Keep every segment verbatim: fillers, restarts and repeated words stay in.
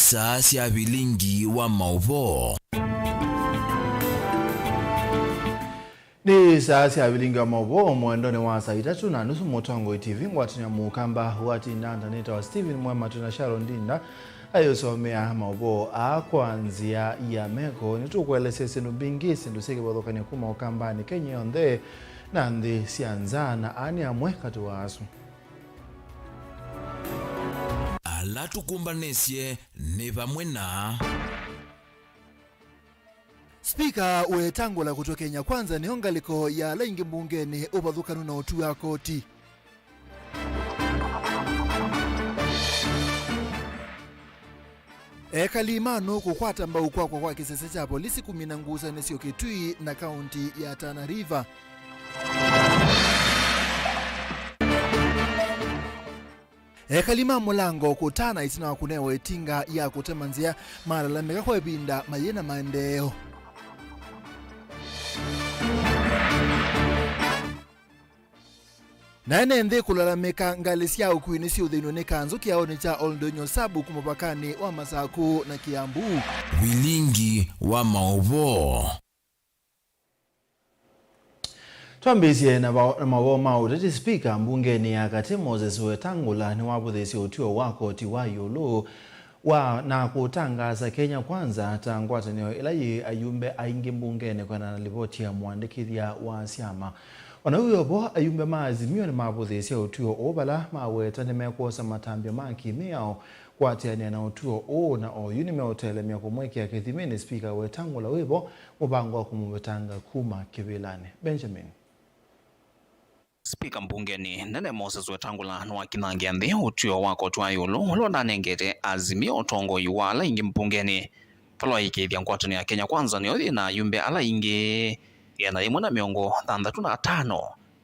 Saa sya vilingi wa maũvoo. Nĩ saa sya vilingi wa maũvoo mwendonĩ wa saa itatũ na nusu. Mũtongoi T V ngwatanĩo ya Mũkamba watinda ndanĩta wa Stephen Mwema twĩ na Sharon Ndinda ayũsomea maũvoo aa kwa nzĩa ya meko. Nĩtũkũelesya syĩndũ mbingĩ, syĩndũ syĩ kĩvathũkany'o kuma Ũkambanĩ, Kenya yonthe, na nthĩ sya nza, na aa nĩ amwe katĩ wa asu. Ala tũkũmbanĩsye nĩ vamwe na. Spika Wetangula kũtw'a Kenya Kwanza nĩyo ngalĩko ya ala aingĩ mbungenĩ ũvathũkanu na ũtwi wa koti. Ekali ma nũũ kũkwata mbau kwakwa kwa kĩsese kya volisi kũmina ngusanĩsyo Kitui na kaunti ya Tana River. Ekali ma mũlango kũtana ĩtina wa kũnewa ĩtinga ya kũtema nzĩa malalamĩka kwa ĩvinda mayĩ na maendeeo. Na ene nthĩ kũlalamĩka ngalĩ sya ũkui nĩsyĩũthĩnw'e nĩ kanzũ kĩaonĩ kya Oldonyo Sub kũ mũvakanĩ wa Masaku na Kiambu. Vilingi wa maũvoo. Twambĩĩsye na va-, na maũvoo ma ũteti. Spika mbungenĩ ya katĩ Moses Wetangula nĩwavũthĩĩsye ũtw'ĩo wa koti wa ĩũlũ wa, na kũtangaasa Kenya Kwanza ta ngwatanĩo ĩla yĩ ayumbe aingĩ mbungenĩ kwĩanana na livoti ya mũandĩkĩthya wa syama. O na wĩ o vo, ayumbe ma Azimio nĩmavũthĩĩsye ũtw'ĩo ũũ vala maweta nĩmekwosa matambya ma kĩmĩao kũatĩanĩa na ũtw'ĩo ũũ, na oyu nĩmeũtelemya kũmwĩkĩa kĩthiminĩ spika Wetangula wĩ vo mũvango wa kũmũvetanga kuma kĩvĩlanĩ. Benjamin. Spika mbungenĩ nene Moses Wetangula nĩwakinangĩa nthĩ ũtw'ĩo wa koti wa ĩũlũ ũla ũnanengete Azimio ũtongoi wa ala aingĩ mbungenĩ, vala waĩkĩĩthya ngwatanĩo ya Kenya Kwanza nĩyo yĩ na ayumbe ala aingĩ, ĩana yĩmwe na mĩongo thanthatũ na atano,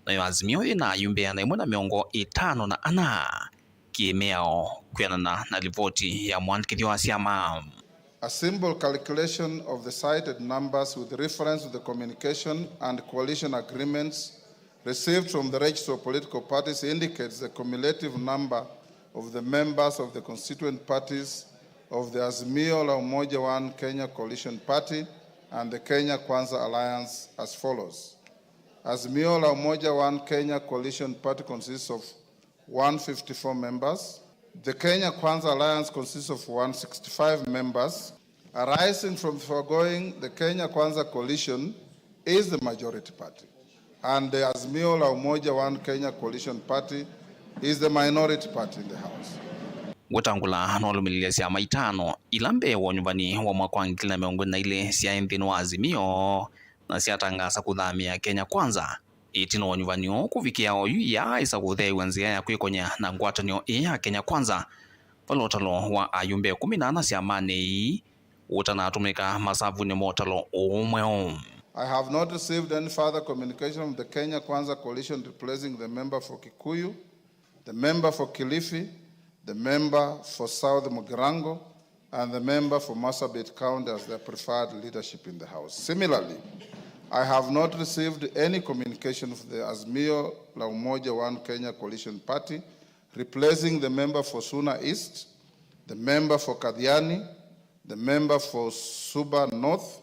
nayo Azimio yĩ na ayumbe ĩana yĩmwe na mĩongo ĩtano na ana kĩmĩao kwĩanana na livoti ya mũandĩkĩthya wa syama. A simple calculation of the cited numbers with reference to the communication and coalition agreements received from the Registrar of Political Parties indicates the cumulative number of the members of the constituent parties of the Azimio la Umoja One Kenya Coalition Party and the Kenya Kwanza Alliance as follows. Azimio la Umoja One Kenya Coalition Party consists of one fifty-four members. The Kenya Kwanza Alliance consists of one sixty-five members. Arising from the foregoing, the Kenya Kwanza Coalition is the majority party, and the Azimio la Umoja One Kenya Coalition Party is the minority party in the House. Wetangula nĩwalũmĩlĩlye syama itano ila mbee wa ũnyuvani wa mwaka wa ngili na mĩongo ĩlĩ na ilĩ syaĩ nthĩnĩ wa Azimio, na syatangaasa kũthamĩa Kenya Kwanza. Ĩtina wa ũnyuvani ũũ kũvikĩa oyu, yaaĩsa kũtheew'a nzĩa ya kwĩkony'a na ngwatanĩo ĩĩ ya Kenya Kwanza, vala ũtalo wa ayumbe ĩkũmi na ana syamanĩ ii ũtanatũmĩka masavunĩ ma ũtalo ũũ mweũ. I have not received any further communication from the Kenya Kwanza Coalition replacing the member for Kikuyu, the member for Kilifi, the member for South Mugirango, and the member for Marsabit County as their preferred leadership in the House. Similarly, I have not received any communication from the Azimio la Umoja One Kenya Coalition Party replacing the member for Suna East, the member for Kathiani, the member for Suba North,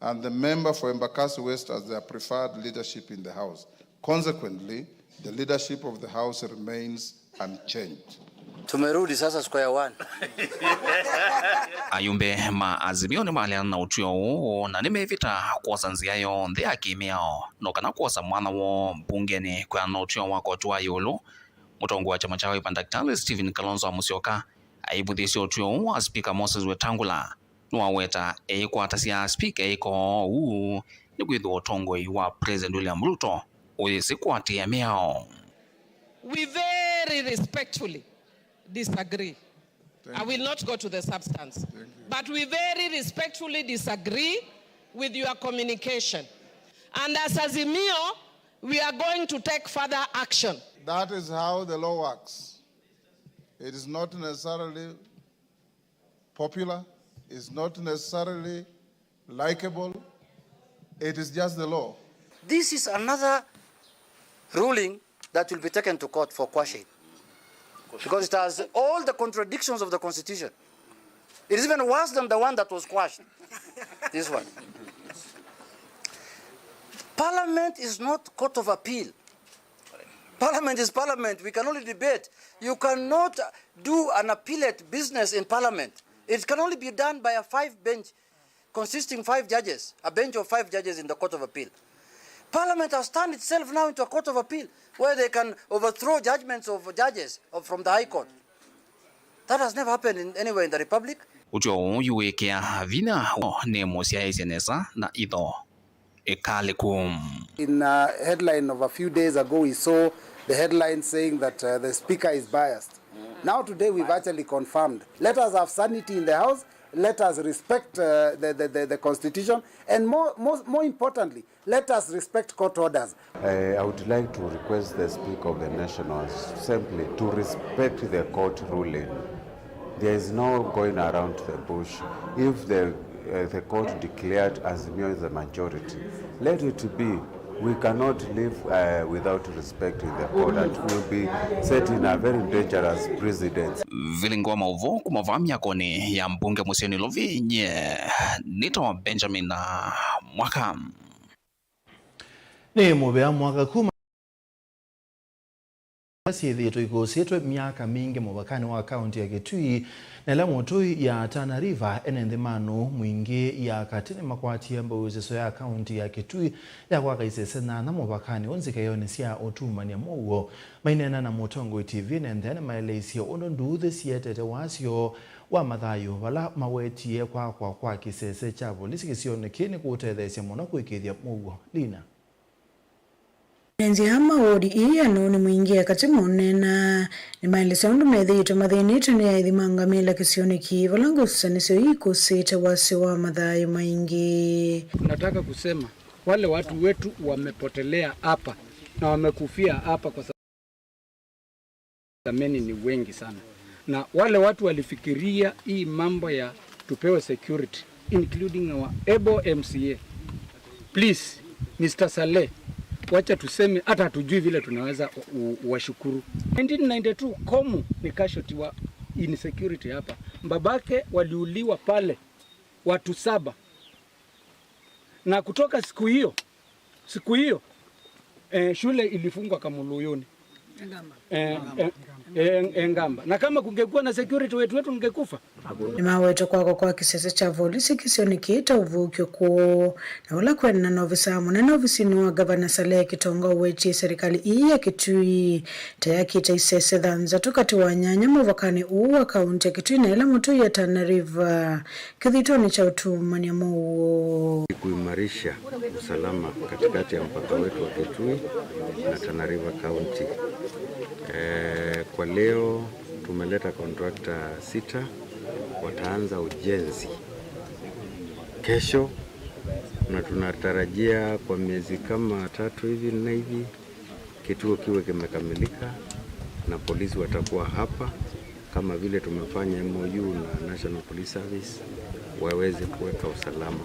and the member for Embakasi West as their preferred leadership in the House. Consequently, the leadership of the House remains unchanged. Tumerudi sasa square one. Ayumbe ma Azimio nĩmaleana na ũtw'ĩo ũũ na nĩmevĩta kwosa nzĩa yonthe ya kĩmĩao no kana kwosa mwanya woo mbungenĩ kwĩana na ũtw'ĩo wa koti wa ĩũlũ. Mũtongoi wa kyama kya Wiper Ndakĩtalĩ Stephen Kalonzo wa Musyoka aivũthĩĩsye ũtw'ĩo ũũ wa spika Moses Wetangula. Nĩwaweta eĩkwatasya spika eĩka ũu nĩkwĩthĩwa ũtongoi wa President William Ruto ũyĩsĩ kũatĩĩa mĩao. We very respectfully disagree. I will not go to the substance. But we very respectfully disagree with your communication. And as Azimio, we are going to take further action. That is how the law works. It is not necessarily popular, is not necessarily likable. It is just the law. This is another ruling that will be taken to court for quashing, because it has all the contradictions of the constitution. It is even worse than the one that was quashed. This one. Parliament is not court of appeal. Parliament is parliament. We can only debate. You cannot do an appellate business in parliament. It can only be done by a five bench, consisting five judges, a bench of five judges in the Court of Appeal. Parliament has turned itself now into a court of appeal where they can overthrow judgments of judges of, from the High Court. That has never happened in, anywhere in the Republic. Ũtw'o ũũ ũyũĩkĩa vinya woo nĩ mũsyaĩĩsye nesa na itho ĩkalĩku. In a headline of a few days ago, we saw the headline saying that, uh, the speaker is biased. Now today we've actually confirmed. Let us have sanity in the House. Let us respect, uh, the, the, the, the constitution. And more, more, more importantly, let us respect court orders. Uh, I would like to request the Speaker of the National Assembly to respect the court ruling. There is no going around the bush. If the, uh, the court declared Azimio the majority, let it be. We cannot live, uh, without respecting the court. That will be setting a very dangerous precedent. Vilingi wa maũvoo kuma vaa myakonĩ ya mbunge mũsyĩnĩ Lovi, nye nĩtawa Benjamin Mwaka. Nĩ mũvea Mwaka kuma syĩthĩĩtwe ikũsĩtwe myaka mingĩ mũvakanĩ wa kaũntĩ ya Kitui na ĩla mũtũi ya Tana River. Ene nthĩ ma nũũ mwingĩ ya katĩ nĩmakwatie mbau ĩseso ya kaũntĩ ya Kitui ya kwaka isese nyanya mũvakanĩ ũũ nzikayonĩ sya ũtumany'a mũuo. Maineena na Mũtongoi T V ene nthĩ nĩmaeleisye ũndũ nduuthĩ sietete wasyo wa mathayũ vala mawetie kwakwa kwa kĩsese kya volisi kĩsionĩ kĩĩ nĩkũũtetheesya mũno kũĩkĩĩthya mũuo. Lina. Enzi aa ma wodi ii ya nũũ nĩ mwingĩ ya katĩ moneena nĩmaelesya ũndũ methĩĩtwe mathĩnĩtwe nĩ aĩthi ma ngamĩla kĩsionĩ kĩĩ vala ngusanĩsyo ii ikũsĩte wasyo wa mathayũ maingĩ. Tunataka kusema wale watu wetu wamepotelea hapa na wamekufia hapa kwa Jameni, ni wengi sana. Na wale watu walifikiria hii mambo ya tupewe security, including our able M C A. Please, Mister Saleh, wacha tuseme, hata hatujui vile tunaweza u-, u-, washukuru. Nineteen ninety-two, Komu ni casualty wa insecurity hapa. Babake waliuliwa pale, watu saba. Na kutoka siku hiyo, siku hiyo, eh, shule ilifungwa Kamuluyuni. Engamba. Eh, eh, eh, Engamba. Na kama kungekuwa na security, wetu wetu ngekufa. Nĩmawetwe kwakwa kwa kĩsese kya volisi kĩsionĩ kĩĩ ta ũvũũkyo kwoo, na ũla kwendana na ovisaa mũnene ovisinĩ wa Ngavana Saleh Kitonga ũwetie serikali ii ya Kitui ta yakĩte isese thanthatũ katĩ wa nyanya mũvakanĩ ũũ wa kaũntĩ ya Kitui na ĩla mũtũi ya Tana River. Kĩthitũnĩ kya ũtumany'a mũuo. Kuimarisha usalama katikati ya mpaka wetu wa Kitui na Tana River County. Eh, kwa leo tumeleta contractor sita, wataanza ujenzi kesho, na tunatarajia kwa miezi kama tatu hivi, nne hivi, kituo kiwe kimekamilika na polisi watakuwa hapa, kama vile tumefanya M O U na National Police Service waweze kuweka usalama.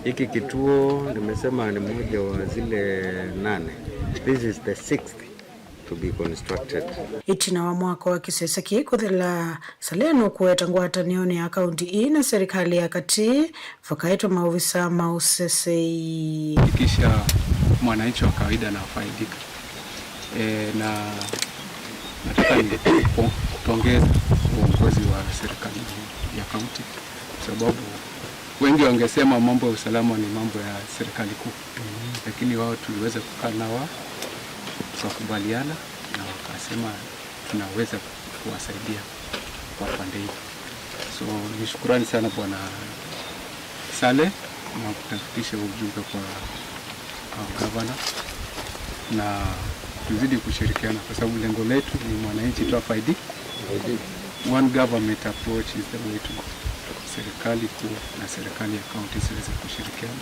Hiki kituo nimesema ni moja wa zile nane. This is the sixth to be constructed. Ĩtina wa mwako wa kĩsese kĩĩ kũthela, Saleh nũkũete ngwatanĩonĩ ya kaũntĩ ii na serikali ya katĩ vakaetwe maovisa ma ũsesei. Hakikisha mwananchi wa kawaida anafaidika. E, na nataka ni kupongeza uongozi wa serikali ya kaunti, kwa sababu wengi wangesema mambo ya usalama ni mambo ya serikali kuu, lakini wao tuliweza kukaa nao, tukakubaliana na wakasema tunaweza kuwasaidia kwa upande hii. So, ni shukurani sana Bwana Saleh na kutafikisha ujumbe kwa our governor, na tuzidi kushirikiana kwa sababu lengo letu ni mwananchi tu afaidi. One government approach is the way to go. Serikali kuu na serikali ya kaunti ziweze kushirikiana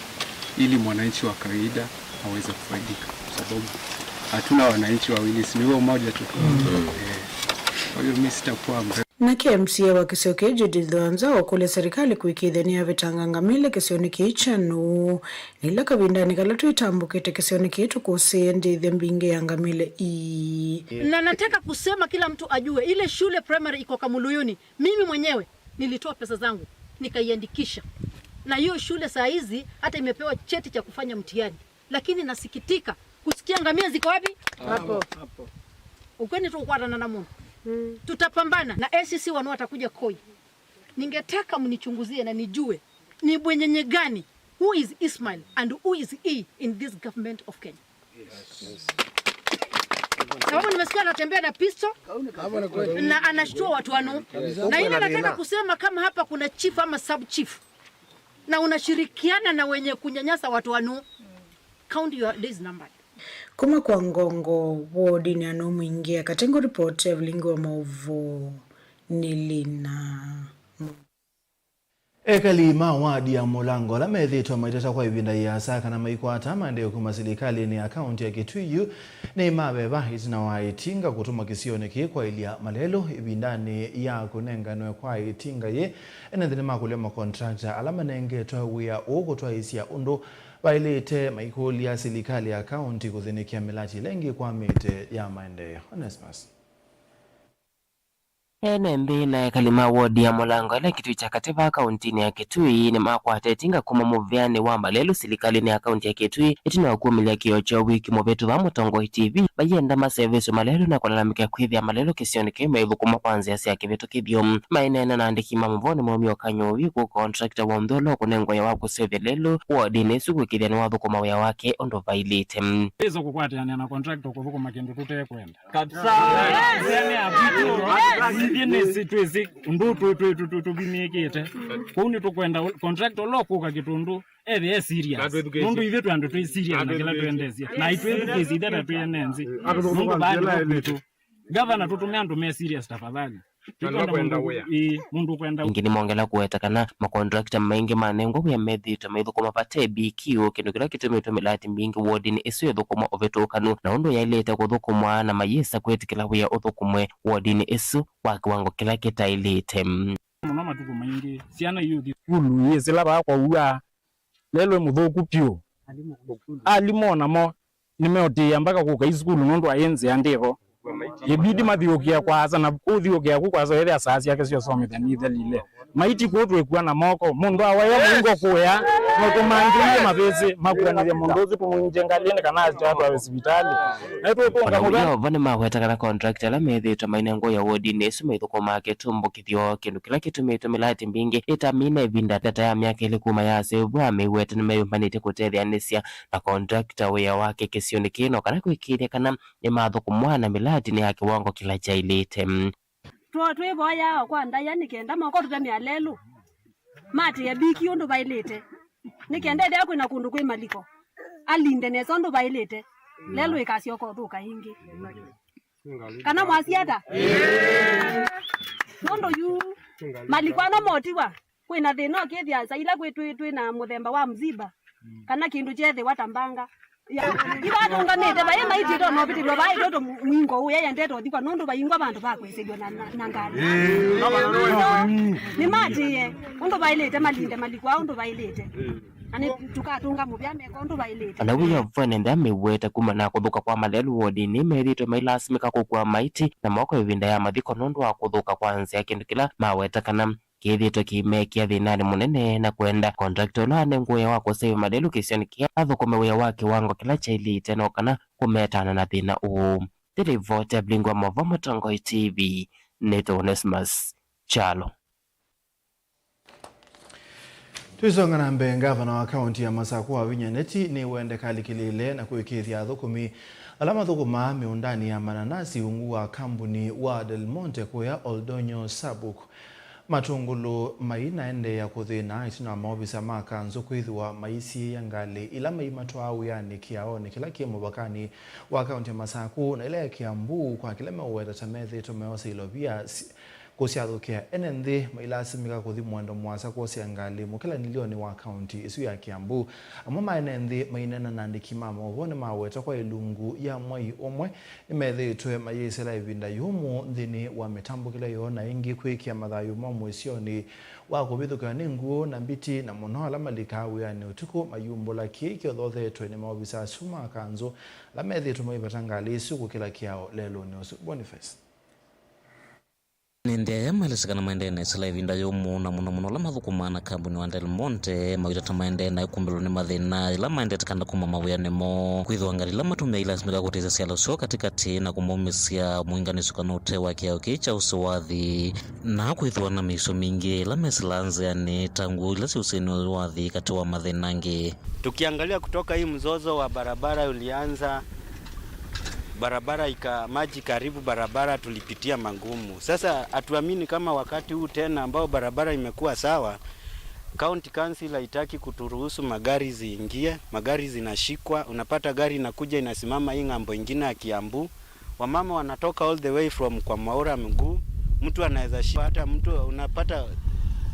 ili mwananchi wa kawaida aweze kufaidika, kwa sababu hatuna wananchi wawili, si ni huyo mmoja tu. Eh, kwa hiyo mimi sitakuwa mrefu. Nake M C A wa kĩsio kĩĩ Judith Wanza ũkũlya serikali kũĩkĩĩthya nĩyavetanga ngamĩle kĩsionĩ kĩĩ kya nũũ, na ĩla kavindanĩ kala twĩtambũkĩte kĩsionĩ kĩĩ tũkũsĩĩe ndĩthya mbingĩ ya ngamĩle ii. Na nataka kusema kila mtu ajue, ile shule primary iko Kamuluyuni, mimi mwenyewe Nilitoa pesa zangu, nikaiandikisha. Na hiyo shule saa hizi hata imepewa cheti cha kufanya mtihani. Lakini nasikitika kusikia ngamia ziko wapi? Hapo. Ukweli tukwatana na Mungu. Tutapambana na A C C wanu watakuja Koi. Ningetaka mnichunguzie na nijue ni bwenyenye gani, who is Ismail and who is he in this government of Kenya? Sababu nimesikia anatembea na pistol na anashtua watu wanu. Na ile nataka kusema, kama hapa kuna chief ama sub chief na unashirikiana na wenye kunyanyasa watu wanu, count your days numbered. Kuma kwa Ngongo wodinĩ ya Nũmwingĩa, Katengo report ya vilingi wa maũvoo nĩ Lina. Ekali ma wadi ya Mũlango ala methĩĩtwe maiteta kwa ĩvinda ĩasa kana maikwata maendeeo kuma silikalĩnĩ ya kaunti ya Kitui yu nĩmaveva ĩtina wa ĩtinga kũtũmwa kĩsionĩ kĩĩ kwaĩlya malelũ ĩvindanĩ ya kũnenganwe kwa ĩtinga yĩ. Ene nthĩ nĩmakũlya makontrakta ala manengetwe wĩa ũũ kũtwaĩĩsya ũndũ vaĩlĩte, maikũlya silikalĩ ya kaunti kũthĩnĩkĩa mĩlati ĩla ĩngĩ ĩkwamĩte ya maendeeo. Onesmus. Ene nthĩ na ekali ma wodi ya Mũlango ĩla Kitui kya katĩ vaa kauntinĩ ya Kitui nĩmakwata ĩtinga kuma mũvĩanĩ wa malelũ silikalĩnĩ ya kaunti ya Kitui ĩtina wa kumĩlya kĩoo kya wiki mũvĩtu vaa Mũtongoi T V, mayenda maseviswe malelũ na kũlalamĩka kwĩthĩa malelũ kĩsionĩ kĩu maithũkũma kwa nzĩa sya kĩvĩtũkĩthyo. Maineena na andĩki ma mavoo nĩmaumie ũkany'o ũyu kũ contractor w'onthe ũla ũkũnengwa wĩa wa kũseũvya lelũ wodinĩ ĩsu kwĩkĩĩthya nĩwathũkũma wĩa wake ũndũ vaĩlĩte. Ĩsa kũkwatĩanĩa na contractor kũthũkũma kĩndũ tũtekwenda. Kabisa. Nzĩa nĩ ya vitũ. Ithyĩ nĩsĩ twĩsĩ ũndũ tũ- tũ- tũ- tũ- tũvimĩkĩte. Kwoou nĩtũkwenda ũ- contractor ũla ũkũka Kĩtũndũ ethĩe e serious. Na twĩthukĩĩsye. Nũndũ ithyĩ twĩ andũ twĩ serious na kĩla twendeesya. Na itwĩthukĩĩsye ithyĩ ta twĩ ene nthĩ. Nũndũ vaa nĩ kwitũ. Gavana, tũtũme andũ me serious tafadhali. Tũtwenda mũndũ wĩa. Ĩĩ, mũndũ ũkwenda. Ningĩ nĩmongela kũweta kana makontrakta maingĩ manengwa wĩa methĩĩtwe maithũkũma vate B Q, kĩndũ kĩla kĩtũmĩtwe mĩlati mbingĩ wodinĩ ĩsu ĩthũkũma ũvĩtũkanu na ũndũ yaĩlĩte kũthũkũmwa, na mayĩsa kwĩtĩkĩla wĩa ũthũkũmwe wodinĩ ĩsu kwa kĩwango kĩla kĩtaĩlĩte. Mũno matukũ maingĩ syana iyũthi sukulu yĩsĩla vaa kwa ũa. Lelũ ĩ mũthũku vyũ. Alimũ o namo nĩmeũtĩĩa mbaka kũka i sukulu nũndũ aĩ nzĩa ndĩvo. Ĩbidi mathiũkĩa kwaasa, na kũthiũkĩa ku kwaasa ethĩa saa syake syosomethya nithelile. Maiti kũu twĩkua na moko, mũndũ awaĩa mũingo kũya, no tũmangĩie mavĩsĩ, makuanĩthya mũndũ ũsu tũmwingye ngalĩnĩ kana atwatwawe sivitalĩ. Na tũkũnga mũvea. Yehova nĩmaweta kana contractor ala methĩĩtwe mainengwa wĩa wodinĩ ĩsu maithũkũmaa kĩtumbũkĩthyo, kĩndũ kĩla kĩtumĩtwe mĩlati mbingĩ ĩtamina ĩvinda ndata ya myaka ĩlĩ kuma yaseũvw'a. Ameweta nĩmeyũmbanĩtye kũtetheanĩsya na contractor wĩa wake kĩsionĩ kĩĩ no kana kwĩkĩĩthya kana nĩmathũkũmwa na mĩlati nĩ ya kĩwango kĩla kyaĩlĩte. Twa- twĩvoyaa o kwa ndaĩa nĩ kenda moko tũtemea lelũ matĩe B Q ũndũ vaĩlĩte, nĩ kenda ethĩa kwĩna kũndũ kwĩ maliko alinde nesa ũndũ vaĩlĩte, lelũ ĩkasyoka ũthũka ĩngĩ kana mwasi ata? Nũndũ yu maliko ano motiwa kwĩna thĩna ũkĩthĩa sa ila kwĩ twĩ twĩ na mũthemba wa mziba kana kĩndũ kyethĩwa ta mbanga. Ivatũngamĩte vai maitĩtwe novĩtĩlwa vai toto mwingo ũya yendete ũthikwa nũndũ vaingwa vandũ va kwĩsĩlw'a na, na, na ngalĩ. Nĩmatĩĩe ũndũ vaĩlĩte, malinde maliko ao ũndũ vaĩlĩte. Na nĩ tũkatũnga mũvea meka ũndũ vaĩlĩte. Ana wĩa vwene nthĩa mĩwete kuma na kũthũka kwa malelũ wodinĩ methĩĩtwe mailasimĩka kũkua maiti na moko ĩvinda ya mathiko nũndũ wa kũthũka kwa nzĩa, kĩndũ kĩla maweta kana kĩthĩĩtwe kĩimekĩa thĩnanĩ mũnene na kwenda contractor ũla anengwa wĩa wa kũseũvya malelũ kĩsionĩ kĩĩ athũkũme wĩa wa kĩwango kĩla kyaĩlĩte no kana kũmetana na thĩna ũũ. Nĩ livoti ya vilingi wa maũvoo Mũtongoi T V, nĩtwa Onesmus Kyalo. Tũisonga na mbee, ngavana wa kaunti ya Masakũ Wavinya Ndeti nĩwendeka alikĩlĩĩle na kũĩkĩĩthya athũkũmi ala mathũkũmaa mĩũndanĩ ya mananasi ungu wa kambuni wa Del Monte kũya Oldonyo Sabuk. Matũngũlũ mainaendeea kũthĩna ĩtina wa maovisa ma kanzũ kwĩthĩwa maisiĩĩa ngalĩ ila maimatwaa wĩanĩ kĩaonĩ kĩla kĩ mũvakanĩ wa kaunti ya Masakũ na ĩla ya Kiambu, kwa kĩla meũweta ta methĩĩtwe meosa ilovia si- kũsyathũkĩa. Ene nthĩ mailasimĩka kũthi mũendo mũasa kwosea ngalĩ mũkĩlanĩlyonĩ wa kaunti ĩsu ya Kiambu. Amwe ma ene nthĩ maineena na andĩki ma maũvoo nĩmaweta kwa ĩlungu ya mwei ũmwe nĩmethĩĩtwe mayĩsĩla ĩvinda yũmũ nthĩnĩ wa mĩtambũkĩle yoo na ĩngĩ kwĩkĩa mathayũ moo mũisyonĩ wa kũvithũkĩwa nĩ ngũũ na mbiti, na mũno ala malikaa wĩanĩ ũtukũ mayumbũla kĩĩ kĩothothetwe nĩ maovisa asu ma kanzũ ala methĩĩtwe maivata ngalĩ ĩsu kũkĩla kĩao lelũnĩ ũsu. Boniface. Nĩ nthĩ aya maelesya kana maendee na ĩsila ĩvinda yũmũ, na mũno mũno ala mathũkũmaa na kambuni wa Del Monte mawĩtata maendee na ĩkumbĩlwa nĩ mathĩna ĩla maendete kana kuma mawĩanĩ moo. Kwĩthĩwa ngalĩ ila matũmĩaa ilasimĩka kũtĩsya syalo syoo katĩkatĩ na kũmaumĩsya mũinganĩsyo kana ũtee wa kĩao kĩĩ kya ũsĩ wa thĩ. Na kwĩthĩwa na mĩisyo mingĩ ĩla mesĩlaa nzĩanĩ, ta ngũũ ila syĩ ũsĩnĩ ũyũ wa thĩ, katĩ wa mathĩna angĩ. Tukiangalia kutoka hii mzozo wa barabara ulianza, barabara ika-, maji karibu barabara tulipitia magumu. Sasa hatuamini kama wakati huu tena ambao barabara imekuwa sawa, County Council haitaki kuturuhusu magari ziingie, magari zinashikwa, unapata gari inakuja inasimama hii ng'ambo ingine ya Kiambu, Wamama wanatoka all the way from kwa Mwaura mguu, mtu anaweza shi-, hata mtu unapata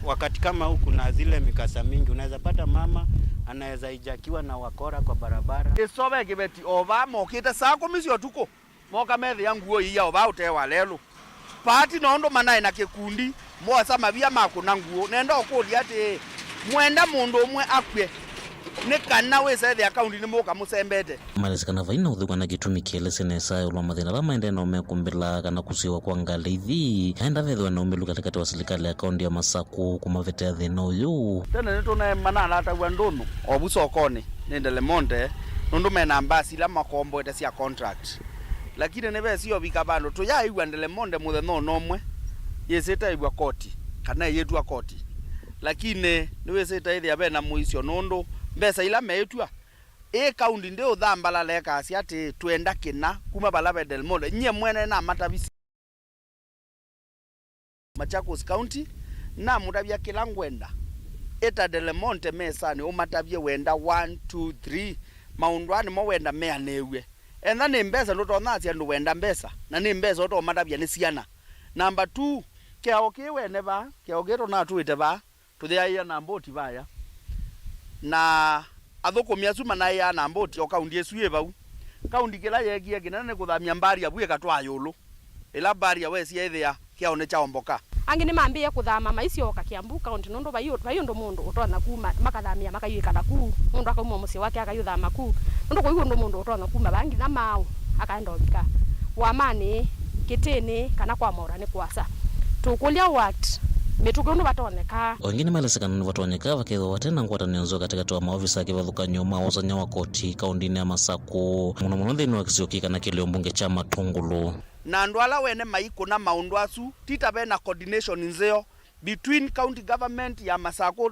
wakati kama huu kuna zile mikasa mingi, unaweza pata mama anaweza hijakiwa na wakora kwa barabara. Ĩsove kĩveti o vaa mokĩte saa kũmi sya ũtukũ, moka methĩa nguo iia o vaa ũtee wa lelũ. Paati na ũndũ manaĩ na kĩkundi, moosa mavia ma kũna nguo. Nenda ũkũlya atĩĩ, mwenda mũndũ ũmwe akw'e, nĩ kana wĩsa ethĩa kaũndi nĩmũka mũsembete? Malesĩ kana vai na ũthw'ĩkwa na kĩtumi kĩelesye nesa ĩũlũ wa mathĩna ala maendee na ũmekũmbĩla kana kũsiĩwa kwa ngalĩ ithi, aenda vethĩwa na ũmĩlu katĩkatĩ wa silikalĩ ya kaũndi ya Masakũ kũmavetea thĩna ũyũ. Tene nĩtũnae manaalataw'a ndũnyũ o vu sokonĩ nĩ Del Monte nũndũ mena mbasi ila makomboete sya contract. Lakini nĩvesi ovika vandũ tũyaaĩw'a Del Monte mũthenya ona ũmwe yĩsĩte ĩw'a koti kana ĩyĩtw'a koti. Lakini nĩwĩsĩte ĩthĩa ve na mũisyo nũndũ mbesa ila meĩtw'a, ĩ kaũndi ndĩũthambalala ĩkasya atĩĩ, "Twenda kĩna kuma vala ve Del Monte." Nyie mwene namatavisye Machakos County, namũtavya kĩla ngwenda. Ĩta Del Monte mesanĩ ũmatavye wenda one, two, three, maũndũ aa nĩmo wenda meanĩĩw'e. Enda nĩ mbesa, ndũtonya asya ndũwenda mbesa, na nĩ mbesa ũtomatavya nĩ syana. Namba two, kĩao kĩĩ wene vaa, kĩao kĩĩ tũnatũĩte vaa, tũthĩaĩa na mboti vaya. Na athũkũmi asu manaĩaa na mboti o kaũndi ĩsu yĩ vau. Kaũndi kĩla yeekie kĩnene nĩ kũthamya barrier vu ĩkatwaa ĩũlũ. Ĩla barrier wesie ĩthĩa kĩao nĩkyaomboka. Angĩ nĩmambĩĩe kũthama maisyoka Kiambu County nũndũ vai, vai ũndũ mũndũ ũtonya kuma, makathamĩa makaiw'ĩka na ku, mũndũ akauma mũsyĩ wake akaiũthama ku, nũndũ kũi ũndũ mũndũ ũtonya kuma vaa nginya maaũ akaenda ũvika Wamanĩ, Kĩtĩnĩ, kana kwa Mwaura nĩ kũasa. Tũkũlya what? Mĩtũkĩ ũndũ vatonyeka. O ĩngĩ nĩmaelesya kana nĩvatonyeka vakethĩwa vate na ngwatanĩo nzeo katĩkatĩ wa maovisa kĩvathũkany'o ma wosany'a wa koti kaũndĩnĩ ya Masakũ, mũno mũno nthĩnĩ wa kĩsio kĩĩ kana kĩlĩo mbunge kya Matũngũlũ. Na andũ ala wene maikũna maũndũ asu, ti ta ve na coordination nzeo between county government ya Masakũ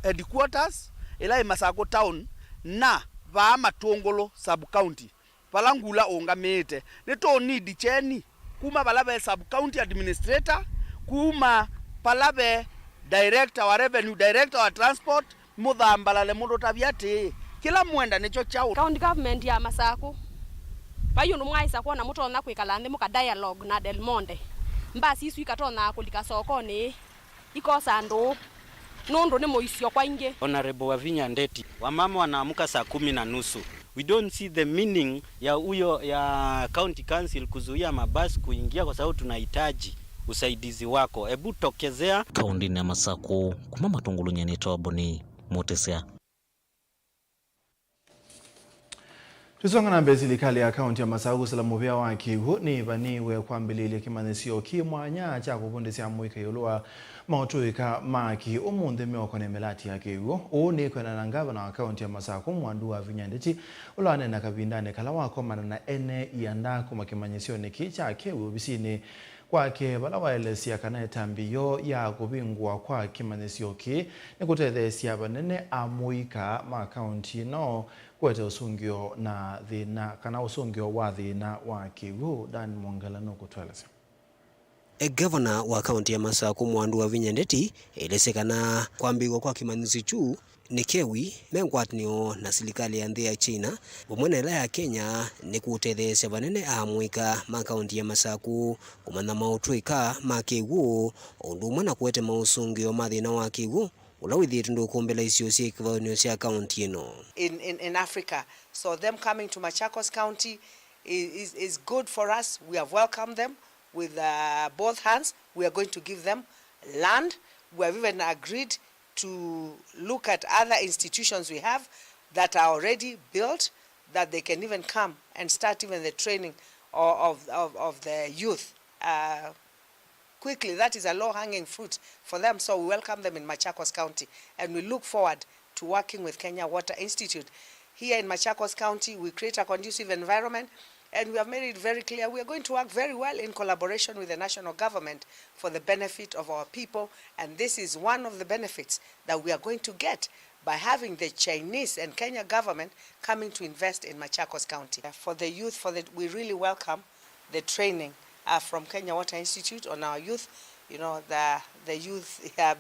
headquarters, ĩla ĩ Masakũ town, na vaa Matũngũlũ sub county, vala ngula ũngamĩĩte. Nĩtũũnidi kyeni kuma vala ve sub county administrator, kuma vala ve director wa revenue, director wa transport, mũthambalale mũtũtavye atĩĩ, kĩla mwenda nĩkyo kyaũ? County government ya Masakũ, vai ũndũ mwaaĩsa kwona mũtonya kwĩkala nthĩ mũka dialogue na Del Monte? Mbasi isu ikatonya kũlika sokonĩ ikosa andũ, nũndũ nĩ mũisyo kwa ingĩ. Honorable Wavinya Ndeti, wamama wanaamka saa kumi na nusu. We don't see the meaning ya huyo, ya county council kuzuia mabasi kuingia kwa sababu tunahitaji usaidizi wako. Hebu tokezea. Kaũndĩnĩ ya Masakũ, kuma Matũngũlũ nyie nĩtawa Boni Mũtĩsya. Tũsonga na mbee, silikalĩ ya kaũntĩ ya Masakũ kũsila mũvĩa wa kĩw'ũ nĩĩvanĩĩwe kwambĩlĩĩlya kĩmanyĩsyo kĩ mwanya kya kũvundĩsya amũika ĩũlũ wa maũtũĩka ma kĩ ũmũnthĩ mĩoko na mĩlati ya kĩw'ũ. Ũu nĩ kwĩanana na ngavana wa kaũntĩ ya Masakũ, Mwandu Wavinya Ndeti, ũla waneena kavindanĩ kala wakomana na ene ianda kuma kĩmanyĩsyonĩ kĩ kya kĩw'ũ ovisinĩ kwake, vala waelesya kana ĩtambya yoo ya kũvingũa kwa kĩmanyĩsyo kĩĩ nĩ kũtetheesya vanene amũika ma kaũntĩ ĩno kũete ũsũngĩo na thĩna, kana ũsũngĩo wa thĩna wa kĩw'ũ. Dan Mwongela nũkũtũelesya. Ngavana wa kaũntĩ ya Masakũ, Mwandu Wavinya Ndeti, elesya kana kwambĩĩw'a kwa kĩmanyĩsyo kyu nĩ kewi me ngwatanĩo na silikalĩ ya nthĩ ya China vamwe na ĩla ya Kenya nĩ kũtetheesya vanene amũika ma kaũntĩ ya Masakũ kũmanya maũtũĩka ma kĩw'ũ, o ũndũ ũmwe na kũete maũsũngĩo ma thĩna wa kĩw'ũ ũla wĩthĩĩtwe ndũkũmbĩla isio syĩ kĩvathũkany'o sya kaũntĩ ĩno. In, in, in Africa. So them coming to Machakos County is, is, is good for us. We have welcomed them with, uh, both hands. We are going to give them land. We have even agreed to look at other institutions we have that are already built, that they can even come and start even the training of, of, of, of the youth, uh, Quickly, that is a low-hanging fruit for them, so we welcome them in Machakos County, and we look forward to working with Kenya Water Institute. Here in Machakos County, we create a conducive environment, and we have made it very clear we are going to work very well in collaboration with the national government for the benefit of our people, and this is one of the benefits that we are going to get by having the Chinese and Kenya government coming to invest in Machakos County. For the youth, for the, we really welcome the training, uh, from Kenya Water Institute on our youth. You know, the, the youth, uh,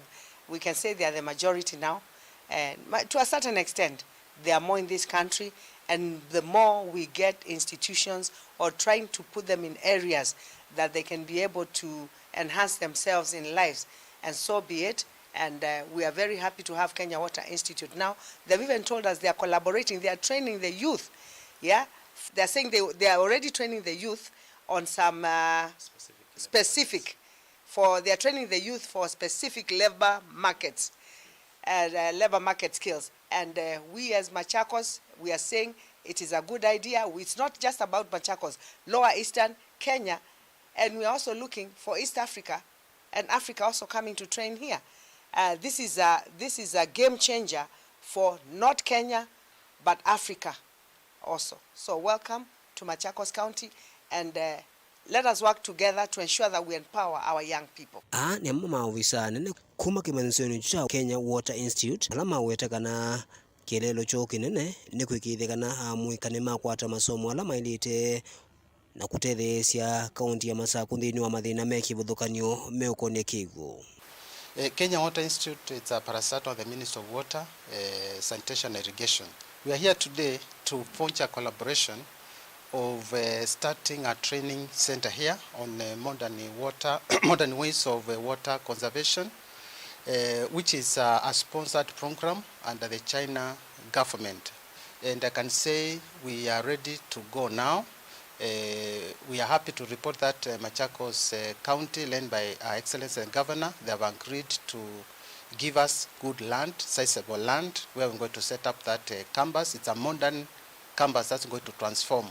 we can say they are the majority now. And ma-, to a certain extent, there are more in this country, and the more we get institutions or trying to put them in areas that they can be able to enhance themselves in lives, and so be it. And, uh, we are very happy to have Kenya Water Institute now. They've even told us they are collaborating, they are training the youth. Yeah, they are saying they, they are already training the youth on some, uh, specific, for, they are training the youth for specific labor markets, uh, uh, labor market skills. And, uh, we as Machakos, we are saying it is a good idea. It's not just about Machakos, Lower Eastern, Kenya, and we are also looking for East Africa and Africa also coming to train here. Uh, this is a, this is a game changer for not Kenya, but Africa also. So welcome to Machakos County, and, uh, let us work together to ensure that we empower our young people. Aa nĩ amwe ma maovisa anene kuma kĩmanyĩsyonĩ kya Kenya Water Institute, ala maweta kana kĩeleelo kyoo kĩnene nĩ kwĩkĩĩthya kana amũika nĩmakwata masomo ala maĩlĩte na kũtetheesya kaunti ya Masakũ nthĩnĩ wa mathĩna me kĩvathũkany'o meũkonĩa kĩw'ũ. Eh, Kenya Water Institute, it's a parastatal of the Ministry of Water, eh, Sanitation and Irrigation. We are here today to forge a collaboration of, eh, starting a training center here on, eh, modern water, modern ways of, eh, water conservation, eh, which is, uh, a sponsored program under the China government. And I can say we are ready to go now. Uh, we are happy to report that, uh, Machakos, uh, County, led by Her Excellency the Governor, they have agreed to give us good land, sizable land, where we're going to set up that, uh, campus. It's a modern campus that's going to transform,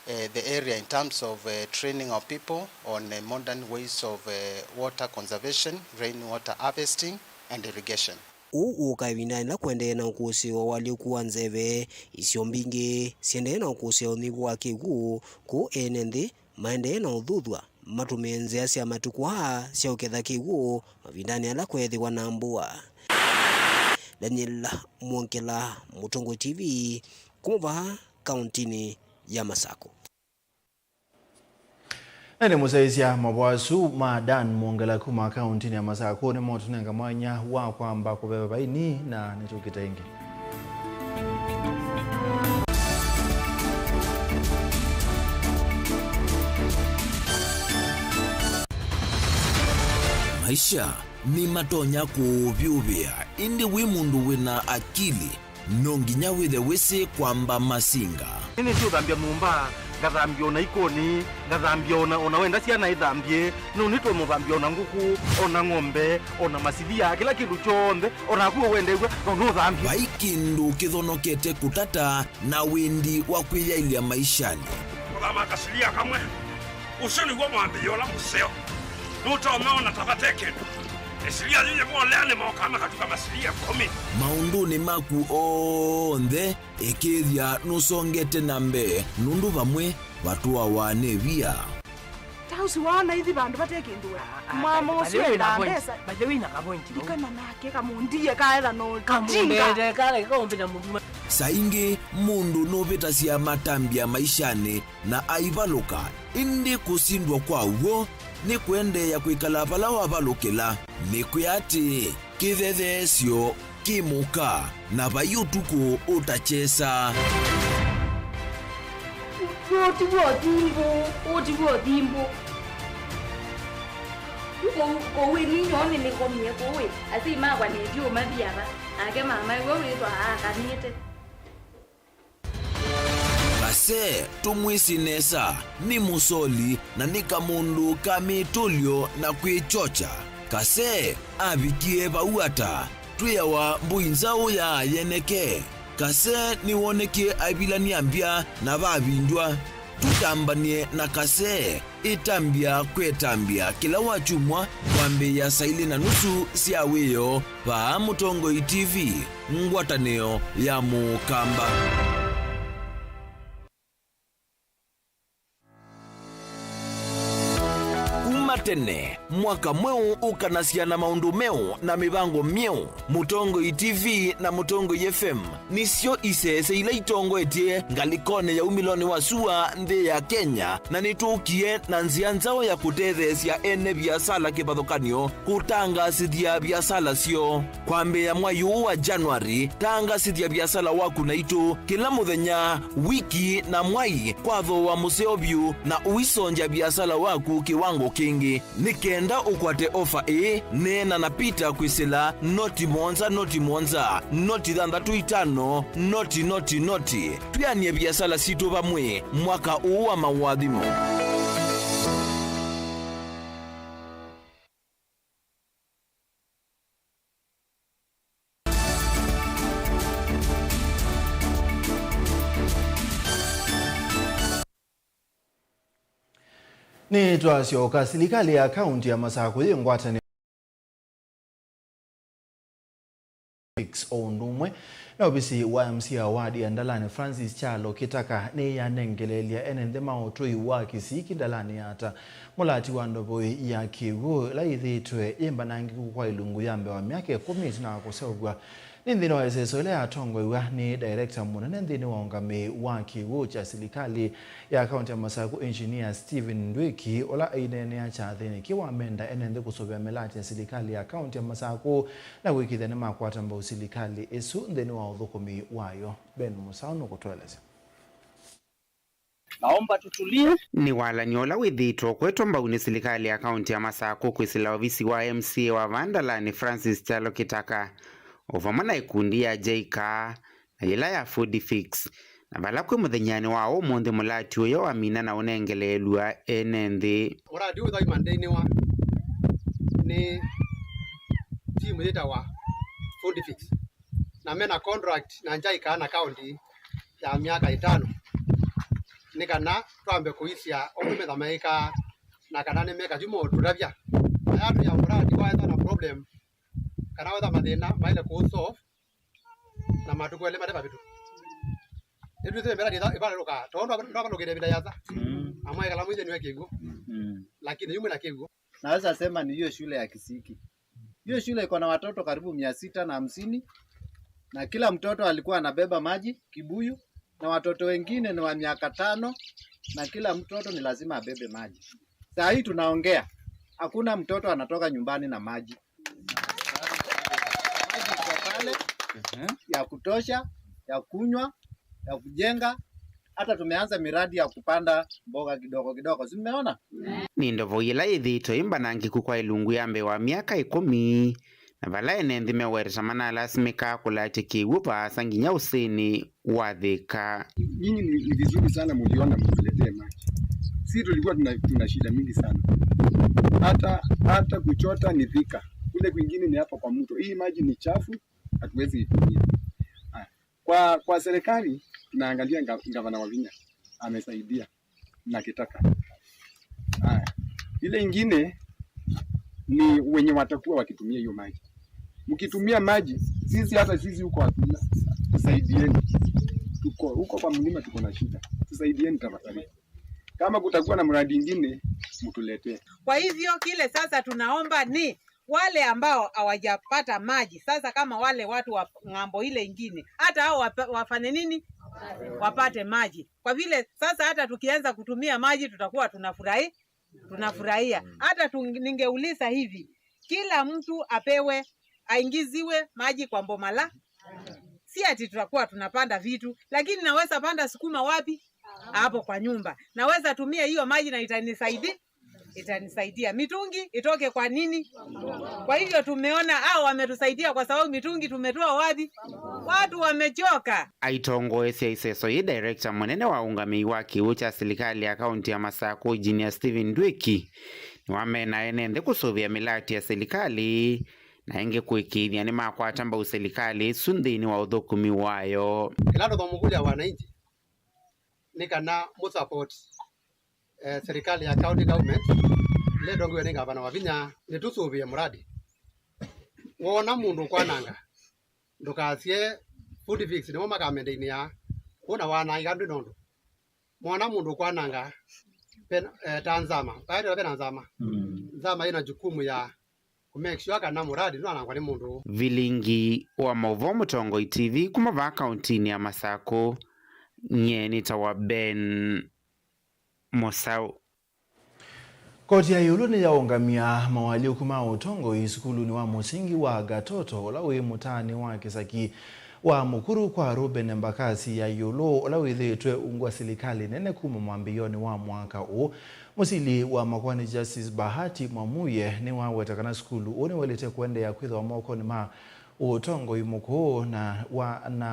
uh, the area in terms of, uh, training our people on, uh, modern ways of, uh, water conservation, rainwater harvesting, and irrigation. Ũu ũũka ĩvindanĩ yĩla kũendee na ũkũsĩĩo wa ũalyũku wa nzeve, isio mbingĩ syĩendee na ũkũsĩĩo ũnyivu wa kĩw'ũ, kũu ene nthĩ maendee na ũthuthw'a matũmĩe nzĩa sya matukũ aa sya ũketha kĩw'ũ mavindanĩ ala kweethĩwa na mbua. Daniel Mwongela, Mũtongoi T V, kuma vaa kauntinĩ ya Masakũ. Na nĩ mũsyaĩĩsya mavoo asu ma Dan Mwongela kuma kauntinĩ ya Masakũ nĩmotũnenga mwanya wa kwamba kũveva vaini, na nĩtũkĩte ĩngĩ. Maisha nĩmatonya kũũvyũvĩa, ĩndĩ wĩ mũndũ wĩ na akili, no nginya wĩthe wĩsĩ kwamba masinga. Nĩnĩsĩ ũthambya nyũmba, ngathambya ona ikonĩ, ngathambya ona, ona wenda syana ithambye, nũnĩtwe mũthambya ona ngũkũ, ona ng'ombe, ona masilia, kĩla kĩndũ kyonthe, ona naku wendew'a, no nũthambye. Vai kĩndũ kĩthonokete kũtata na wendi wa kwĩyaĩlya maishanĩ. Kũthama kasilia kamwe. Ũsu nĩw'o mwambĩĩo ũla mũseo. Nũtonya ona ta vate kĩndũ. Ĩsilia yĩyĩvolea nĩmokaa makatuka masilia ĩkũmi. Maũndũnĩ maku onthe, ĩkĩĩthya nũsongete na mbee, nũndũ vamwe vatũawa nĩ via. Ta ũsu waona ithi vandũ vate kĩndũ we. Mama ũsu enda mbesa. By the way, na kavointi vau. Ndikana nake kamũndie kaetha no kamũndete kale kaũmbĩta mũthuma. Saa ingĩ mũndũ nũvĩtasya matambya maishanĩ na aivalũka, ĩndĩ kũsindwa kwa w'o nĩ kũendeea kwĩkala vala wavalũkĩla. Nĩkwĩa atĩ kĩthetheesyo kĩ mũka, na vai ũtukũ ũtakyesa. Ũũ ti w'o thimbũ, ũũ ti w'o thimbũ. Kũu, kũu ĩni nyoo nĩnĩkomie kũu ĩ, asyai makwa nĩthi ũmathi ava, nake mamae we wĩthwa aakanĩte. Kase tũmwĩsĩ nesa, nĩ mũsoli na nĩ kamũndũ ka mĩtũlyo na kwĩkyokya. Kase avikie vau ata? Twĩawa mbũi nzaũ ya yeneke. Kase nĩwonekie aivilany'a mbya na vavindw'a. Tũtambany'e na Kasee, ĩtambya kwĩ ĩtambya kĩla wakyumwa kwambĩĩa saa ilĩ na nusu sya wĩoo vaa Mũtongoi T V, ngwatanĩo ya Mũkamba. Kuma tene, mwaka mweũ ũkanasya na maũndũ meũ na mĩvango myeũ. Mũtongoi T V na Mũtongoi F M nĩsyo isese ila itongoetye ngalĩkonĩ ya umĩlonĩ wa sua nthĩ ya Kenya, na nĩtũkie na nzĩa nzaũ ya kũtetheesya ene viasala kĩvathũkany'o kũtangaasĩthya viasala syoo. Kwambĩĩa mwai ũũ wa January, tangaasĩthya viasala waku naitũ kĩla mũthenya, wiki, na mwai kwa thooa mũseo vyũ, na ũisongya viasala waku kĩwango kĩngĩ. Nĩ kenda ũkwate ofa ĩĩ, neena na Peter kwĩsĩla noti mũonza, noti mũonza, noti thanthatũ itano, noti, noti, noti. Twĩanĩe viasala sitũ vamwe mwaka ũũ wa maũathimo. Nĩtwasyoka, silikalĩ ya kaunti ya Masakũ yĩ ngwatanĩo Fix o ũndũ ũmwe na ovisi wa M C A wa ward ya Ndalani, Francis Kyalo Kitaka, nĩyanengeleelya ene nthĩ ma ũtũi wa Kisiki Ndalani Yata mũlati wa ndovoi ya kĩw'ũ ĩla yĩthĩĩtwe yĩ mbanangĩku kwa ilungu ya mbee wa myaka ĩkũmi ĩtina wa kũseũvw'a. Nĩ nthĩnĩ wa ĩseso ĩla yatongoew'a nĩ director mũnene nthĩnĩ wa ũngamĩi wa kĩw'ũ kya silikalĩ ya kaunti ya Masakũ, Engineer Stephen Ndwĩki, ũla aineenea kyathĩnĩ kĩu wamenda ene nthĩ kũsũvĩa mĩlatĩ ya silikalĩ ya kaunti ya Masakũ na kũĩkĩĩthya nĩmakwata mbau silikalĩ ĩsu nthĩnĩ wa ũthũkũmi wayo. Ben Mũsaũ nũkũtũelesya. Naomba tutulie. Nĩ walany'o ũla wĩthĩĩtwe ũkwetwa mbau nĩ silikalĩ ya kaunti ya Masakũ kwĩsĩla ovisi wa M C A wa vaa Ndalani, Francis Kyalo Kitaka, o vamwe na ĩkundi ya J I C A na yĩla ya Food Fix, na vala kwĩ mũthenyanĩ wa ũmũnthĩ mũlati ũyo wamina na ũnengeleelw'a ene nthĩ. Mũradi ũyũ wĩthĩwa imandĩnĩwa nĩ timu yĩtawa Food Fix, na mena contract na J I C A na kaunti ya myaka ĩtano, nĩ kana twambe kũisya ũndũ metha meĩkaa na kana nĩmeka yu maũtũtavya. Na yatwĩa mũradi waetha na problem kana wetha mathĩna maĩle kũũ solve na matukũ elĩ mate mavĩtũku. Nĩtwĩthĩwe mĩradi ĩtha ĩvalũkaa tondũ ndwavalũkĩte ĩvinda yasa. Mm. Amwaĩkala mwĩthĩniwe kĩw'ũ. Mm. Lakini yu mwĩna kĩw'ũ. Naweza sema ni hiyo shule ya Kisiki. Hiyo shule iko na watoto karibu mia sita na hamsini, na kila mtoto alikuwa anabeba maji kibuyu, na watoto wengine ni wa miaka tano, na kila mtoto ni lazima abebe maji. Saa hii tunaongea, hakuna mtoto anatoka nyumbani na maji. Maji iko pale ya kutosha, ya kunywa, ya kujenga. Hata tumeanza miradi ya kupanda mboga kidogo kidogo. Si mmeona? Nĩ ndovo yĩla yĩthĩĩtwe ĩ mbanangĩku kwa ĩlungu ya mbee wa myaka ĩkũmi, na vala ene nthĩ mewetete manalasimĩkaa kũlatya kĩw'ũ vaasa nginya ũsĩnĩ wa Thĩka. Nyinyi ni, ni vizuri sana muliona mtuletee maji. Sisi tulikuwa tuna, tuna shida mingi sana. Hata, hata kuchota ni Thika. Kule kwingine ni hapa kwa mto. Hii maji ni chafu, hatuwezi itumia. Haya. Kwa, kwa serikali tunaangalia nga-, gavana Wavinya amesaidia na Kitaka. Haya. Ile ingine ni wenye watakuwa wakitumia hiyo maji. Mkitumia maji, sisi, hata sisi huko hatuna. Tusaidieni. Tuko huko kwa mlima, tuko na shida. Tusaidieni tafadhali. Kama kutakuwa na mradi ingine, mtuletee. Kwa hivyo kile sasa tunaomba ni wale ambao hawajapata maji, sasa kama wale watu wa ng'ambo ile ingine, hata hao wapa-, wafanye nini? Wapate maji. Kwa vile sasa hata tukianza kutumia maji tutakuwa tunafurahi, tunafurahia. Hata tu-, ningeuliza hivi, kila mtu apewe, aingiziwe maji kwa mboma la? Si ati tutakuwa tunapanda vitu, lakini naweza panda sukuma wapi? Hapo kwa nyumba. Naweza tumia hiyo maji na itanisaidia, itanisaidia. Mitungi itoke kwa nini? Kwa hivyo tumeona hao wametusaidia kwa sababu mitungi tumetoa wapi? Watu wamechoka. Aitongoesya ĩseso yĩ, director mũnene wa ũngamĩi wa kĩw'ũ kya silikalĩ ya kaunti ya Masakũ, Engineer Stephen Ndwĩki, nĩwamena ene nthĩ kũsũvĩa mĩlatĩ ya silikalĩ na ĩngĩ kũĩkĩĩthya nĩmakwata mbau silikalĩ ĩsu nthĩnĩ wa ũthũkũmi wayo. Kĩla tũthomũkũlya wananchi, nĩ kana mũ support, eh, serikali ya county government ĩla ĩtongoew'e nĩ ngavana Wavinya, nĩtũsũvĩe mũradi. Woona mũndũ ũkwananga, ndũkasye Food Fix nĩmo makamendainĩa, kũna wanangĩka ndwĩ nũndũ. Mwana mũndũ ũkwananga, pen-, eh, ta nzama. Vaetela vena nzama. Mm. Nzama ĩna jukumu ya kũ make sure kana mũradi ndwanangwa nĩ mũndũ. Vilingi wa maũvoo Mũtongoi T V kuma vaa kauntinĩ ya Masakũ, nyie nĩtawa Ben Mũsaũ. Koti ya ĩũlũ nĩyaũngamya mawalyũku ma ũtongoi sukulunĩ wa mũsingi wa Gatoto, ũla wĩ mũtaanĩ wa kĩsaki wa Mũkuru kwa Reuben Mbakasi ya ĩũlũ, ũla wĩthĩĩtwe ungu wa silikalĩ nene kuma mwambĩĩonĩ wa mwaka ũũ. Mũsili wa makoani Justice Bahati Mwamuye nĩwaweta kana sukulu ũũ nĩwaĩlĩte kũendeea kwĩthĩwa mokonĩ ma ũtongoi mũkũũ na wa, na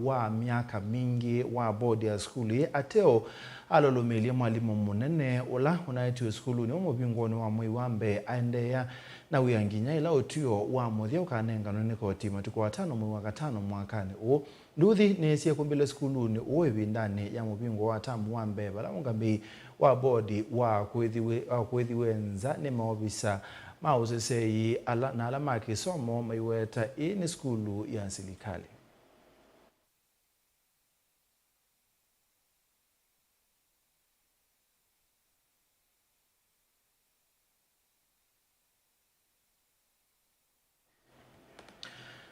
wa myaka mingĩ wa bodi ya sukulu ĩĩ, ateo alũlũmĩĩlye mwalimũ mũnene ũla ũnaetiwe sukulunĩ ũũ mũvingonĩ wa mwei wa mbee aendeea na wĩa nginya ĩla ũtw'ĩo wa mũthya ũkanenganwe nĩ koti matukũ atano mwei wa katano mwakanĩ ũũ. Nduthi nĩsyekũmbĩle sukulunĩ ũũ ĩvindanĩ ya mũvingo wa tamu wa mbee, vala ũngamĩi wa bodi wa kũĩthiwe, wa kũĩthiwe nza nĩ maovisa ma ũseseei ala, na ala ma kĩsomo maiweta ĩĩ nĩ sukulu ya silikalĩ.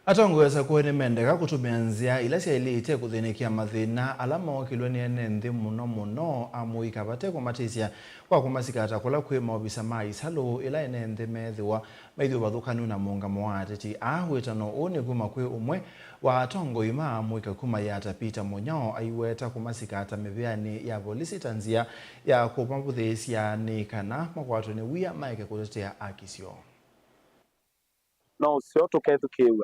Atongoi asakũe nĩmendeka kũtũmĩa nzĩa ila syaĩlĩte kũthĩnĩkĩa mathĩna ala mookĩlw'e nĩ ene nthĩ, mũno mũno amũika, vate kũmatĩsya kwa kũmasikata kũla kwĩ maovisa ma isalũ ila ene nthĩ meethĩwa maithyũvathũkanu na mũũngamo wa ateti aa. Wĩtano ũũ nĩ kuma kwĩ ũmwe wa atongoi ma amũika kuma Yatta, Peter Mũnyao, aiweta kũmasikata mĩvĩanĩ ya volisi ta nzĩa ya kũmavũthĩĩsya nĩ kana makwatwe nĩ wia maeke kũtetea aki syoo. No ũseo tũkethukĩĩw'a,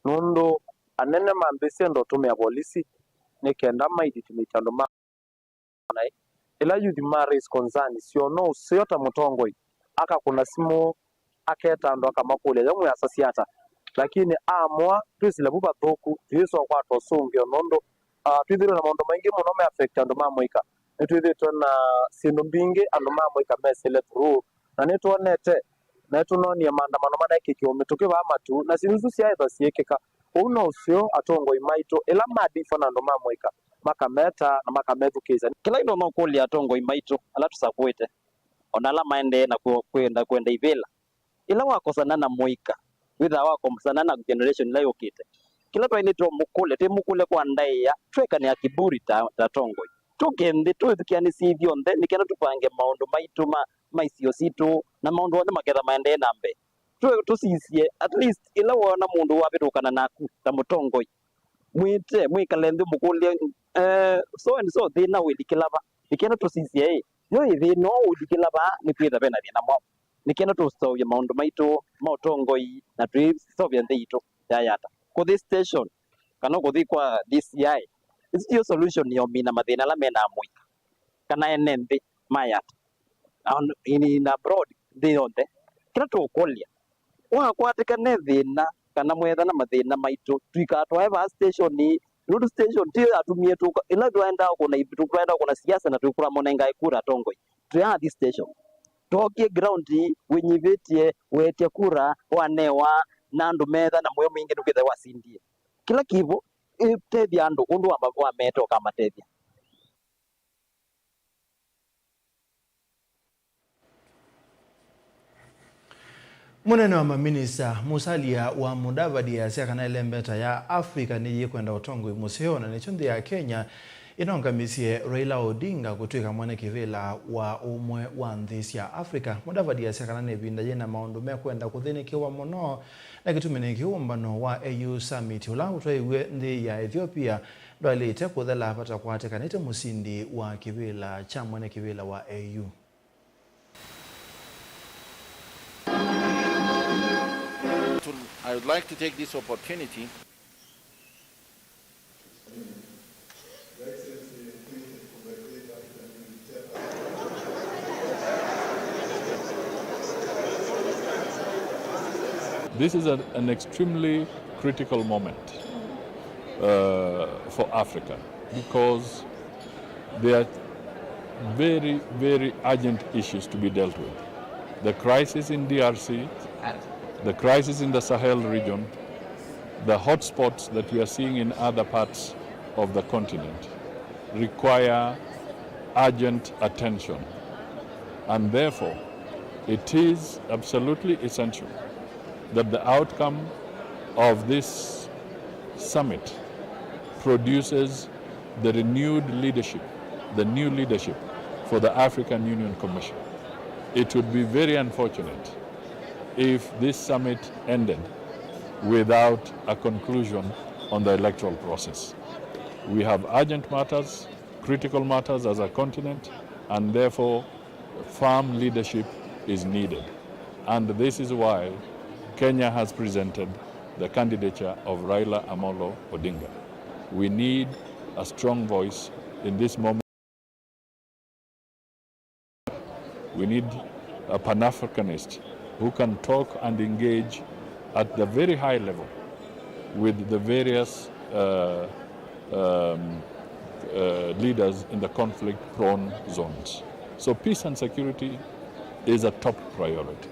nũndũ anene mambĩĩsye enda ũtũmĩa volisi nĩ kenda ma intimidate andũ ma naĩ. Ĩla youth ma raise concern syoo, no ũseo ta mũtongoi akakũna simũ, aketa andũ akamakũlya, "Yo mwĩasasya ata?" Lakini amũa, twĩsĩle vu vathũku, tũyĩsa ũkwata ũsũngĩo, nũndũ, ah, twĩthĩĩtwe na maũndũ maingĩ mũno me affect andũ ma mũika. Nĩtwĩthĩĩtwe na syĩndũ mbingĩ andũ ma mũika mesĩle through, na nĩtwonete, na nĩtũnonie maandamano manekĩkiwe mĩtũkĩ vaa matu, na syĩndũ isu syaĩthwa syĩkĩka. Kwoou no ũseo atongoi maitũ, ĩla madifa na andũ ma mũika, makameta na makamethukĩĩsya. Kĩla ĩndo no kũlya atongoi maitũ ala tũsakũĩte, o na ala maendee na kũ-, kwenda kwenda ivĩla, ĩla wakosana na mũika, wĩthaa wakosana na generation ĩla yũkĩte. Kĩla twaĩlĩte ũmũkũlya, twĩmũkũlya kwa ndaĩa, twekanĩa kiburi ta, ta atongoi. Tũke nthĩ, twĩthukĩanĩsye ithyonthe, nĩ kenda tũvange maũndũ maitũ ma, ma isio sitũ, na maũndũ onthe maketha maendee na mbee. Tũ-, tũsisye, at least, ĩla woona mũndũ wavĩtũkana naku ta mũtongoi, mwĩte, mwĩkale nthĩ, mũkũlye, eh, so and so, thĩna ũilikĩla va? Nĩ kenda tũsisye, ĩ, yo ĩ thĩna ũũ ũilikĩla vaa, nĩkwĩtha ve na thĩna mwaũ? Nĩ kenda tũseũvye maũndũ maitũ ma ũtongoi na twĩseũvya nthĩ yitũ ya Yatta. Kũthi station, kana kũthi kwa D C I, ĩsu tiyo solution ya ũmina mathĩna ala me na amũika kana ene nthĩ ma Yatta. On, in, in abroad, nthĩ yonthe. Kĩla tũũkũlya, wakwatĩka ne thĩna, kana mwethana mathĩna maitũ, tũikatwae vaa station, nũndũ station tiyo yatumie tũka, ĩla twaendaa kũna, twaendaa kũna siasa na tũkũra monengae kura atongoi. Twĩ aa this station. Twokie ground, wĩnyivĩtye, weetya kura, wanewa, na andũ meetha na mũyo mwingĩ nũkĩthe wasindie. Kĩla kĩvo, ĩtethya andũ ũndũ wa ma-, wamete ũkamatethya. Mũnene wa maminista Musalia wa Mudavadi easya kana ĩlembeta ya Africa nĩyĩkwenda ũtongoi mũseo, na nĩkyo nthĩ ya Kenya ĩnongamisye Raila Odinga kũtw'ĩka mwene kĩvĩla wa ũmwe wa nthĩ sya Africa. Mudavadi easya kana nĩ ĩvinda yĩna maũndũ mekwenda kũthĩnĩkĩwa mũno, na kĩtumi nĩ kĩu ũmbano wa A U Summit ũla ũtwaiwe nthĩ ya Ethiopia ndwaĩlĩte kũthela vata kwatĩkanĩte mũsindi wa kĩvĩla kya mwene kĩvĩla wa A U. I would like to take this opportunity. This is a, an extremely critical moment, uh, for Africa, because There are very, very urgent issues to be dealt with. The crisis in D R C, the crisis in the Sahel region, the hotspots that we are seeing in other parts of the continent require urgent attention. And therefore, it is absolutely essential that the outcome of this summit produces the renewed leadership, the new leadership for the African Union Commission. It would be very unfortunate if this summit ended without a conclusion on the electoral process. We have urgent matters, critical matters as a continent, and therefore firm leadership is needed. And this is why Kenya has presented the candidature of Raila Amolo Odinga. We need a strong voice in this moment. We need a Pan-Africanist who can talk and engage at the very high level with the various uh, um, uh, leaders in the conflict-prone zones. So peace and security is a top priority.